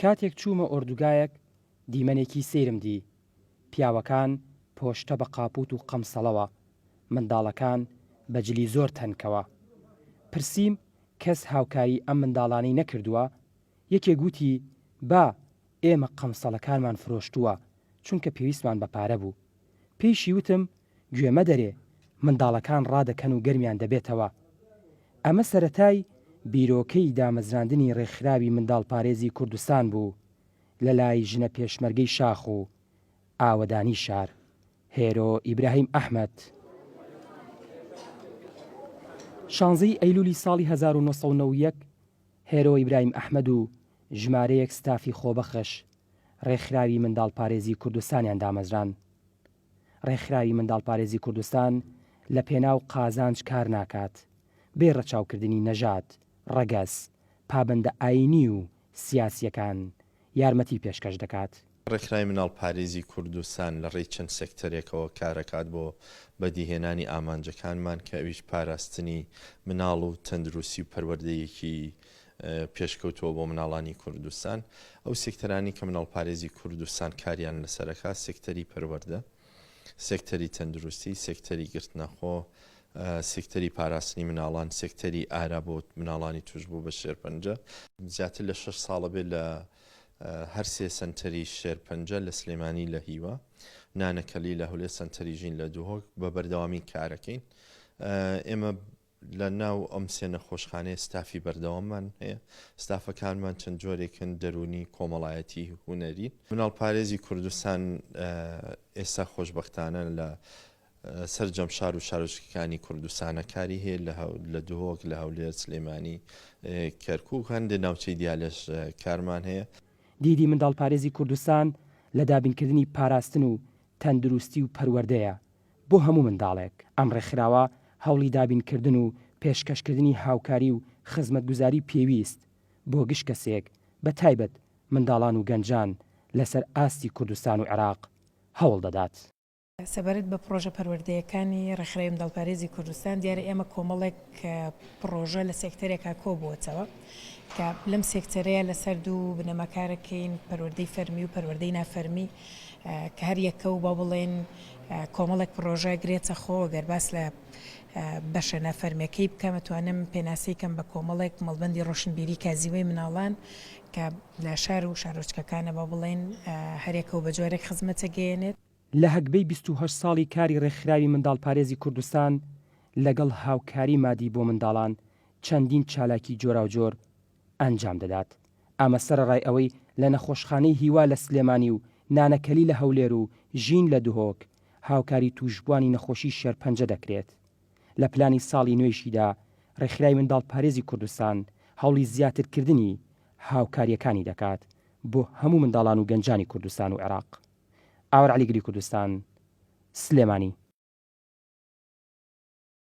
کاتێک چوومە ئۆردوگایەک دیمەنێکی سەیرم دی، پیاوەکان پۆشتە بە قاپووت و قەمسەڵەوە، منداڵەکان بە جلی زۆر تەنکەوە. پرسیم کەس هاوکاری ئەم منداڵانەی نەکردووە؟ یەکێک وتی با، ئێمە قەمسەڵەکانمان فرۆشتووە، چونکە پێویستمان بە پارە بوو. پێیشی وتم گوێ مەدەرێ، منداڵەکان ڕادەکەن و گەرمیان دەبێتەوە. ئەمە سەرەتای بیرۆکەی دامەزراندنی ڕێکخراوی منداڵپارێزی کوردستان بوو لە لای ژنە پێشمەرگەی شاخ و ئاوەدانی شار، هێرۆ ئیبراهیم ئەحمەد. شانزەی ئەیلولی ساڵی 1991 هێرۆ ئیبراهیم ئەحمەد و ژمارەیەک ستافی خۆبەخش ڕێکخراوی منداڵپارێزی کوردستانیان دامەزراند. ڕێکخراوی منداڵپارێزی کوردستان لە پێناو قازانج کار ناکات، بێ ڕەچاوکردنی نەژاد، ڕەگەز، پابەندە ئایینی و سیاسییەکان یارمەتی پێشکەش دەکات. ڕێکخراوی منداڵپارێزی کوردستان لە ڕێی چەند سێکتەرێکەوە کارەکات بۆ بەدیهێنانی ئامانجەکانمان کە ئەویش پاراستنی مناڵ و تەندروستی و پەروەردەیەکی پێشکەوتووە بۆ مناڵانی کوردستان. ئەو سێکتەرانەی کە مناڵپارێزی کوردستان کاریان لەسەرەکات سێکتەری پەروەردە، سێکتەری تەندروستی، سێکتەری گرتنەخۆ، سێکتەری پاراستنی مناڵان، سێکتەری ئارا بۆ مناڵانی توشبوو بە شێرپەنجە. زیاتر لە شەش ساڵە بێت لە هەر سێ سەنتەری شێرپەنجە لە سلێمانی لە هیوا، نانەکەلی لە هەولێر، سەنتەری ژین لە دهۆک بە بەردەوامی کارەکەین. ئێمە لە ناو ئەم سێ نەخۆشخانەیە ستافی بەردەواممان هەیە، ستافەکانمان چەند جۆرێکن، دەروونی، کۆمەڵایەتی، هونەری. مناڵپارێزی کوردستان ئێستا خۆشبەختانە لە سەرجەم شار و شارۆچکەکانی کوردستانە کاری هەیە، لە دهۆک، لە هەولێر، سلێمانی، کەرکووک، هەندێ ناوچەی دیالەش کارمان هەیە. دیدی منداڵپارێزی کوردستان لە دابینکردنی پاراستن و تەندروستی و پەروەردەیە بۆ هەموو منداڵێک، ئەم ڕێکخراوە هەوڵی دابینکردن و پێشکەشکردنی هاوکاری و خزمەتگوزاری پێویست بۆ گشت کەسێک بە تایبەت منداڵان و گەنجان لەسەر ئاستی کوردستان و عێراق هەوڵ دەدات. سەبارەت بە پڕۆژە پەروەردەیەکانی ڕێکخراوی منداڵپارێزی کوردستان، دیارە ئێمە کۆمەڵێک پڕۆژە لە سێکتەرێکا کۆبووەتەوە کە لەم سێکتەرەیە لەسەر دوو بنەما کارەکەین، پەروەردەی فەرمی و پەروەردەی نافەرمی کە هەر یەکە و با بڵێن کۆمەڵێک پڕۆژە گرێتە خۆ، گەر باس لە بەشە نافەرمیەکەی بکەم ئەتوانم پێناسەی کەم بە کۆمەڵێک مەڵبەندی ڕۆشنبیری کازیوەی مناڵان کە لە شار و شارۆچکەکانە با بڵێن هەرێکە و بە جۆرێک خزمەتە گەیەنێت. لە هەگبەی 28 ساڵی کاری ڕێکخراوی منداڵپارێزی کوردستان لەگەڵ هاوکاری مادی بۆ منداڵان چەندین چالاکی جۆراوجۆر ئەنجام دەدات، ئەمە سەرەڕای ئەوەی لە نەخۆشخانەی هیوا لە سلێمانی و نانەکەلی لە هەولێر و ژین لە دهۆک هاوکاری تووشبووانی نەخۆشی شێرپەنجە دەکرێت. لە پلانی ساڵی نوێیشیدا ڕێکخراوی منداڵپارێزی کوردستان هەوڵی زیاترکردنی هاوکارییەکانی دەکات بۆ هەموو منداڵان و گەنجانی کوردستان و عێراق. ئاوەر عەلی گلی کوردستان، سلێمانی.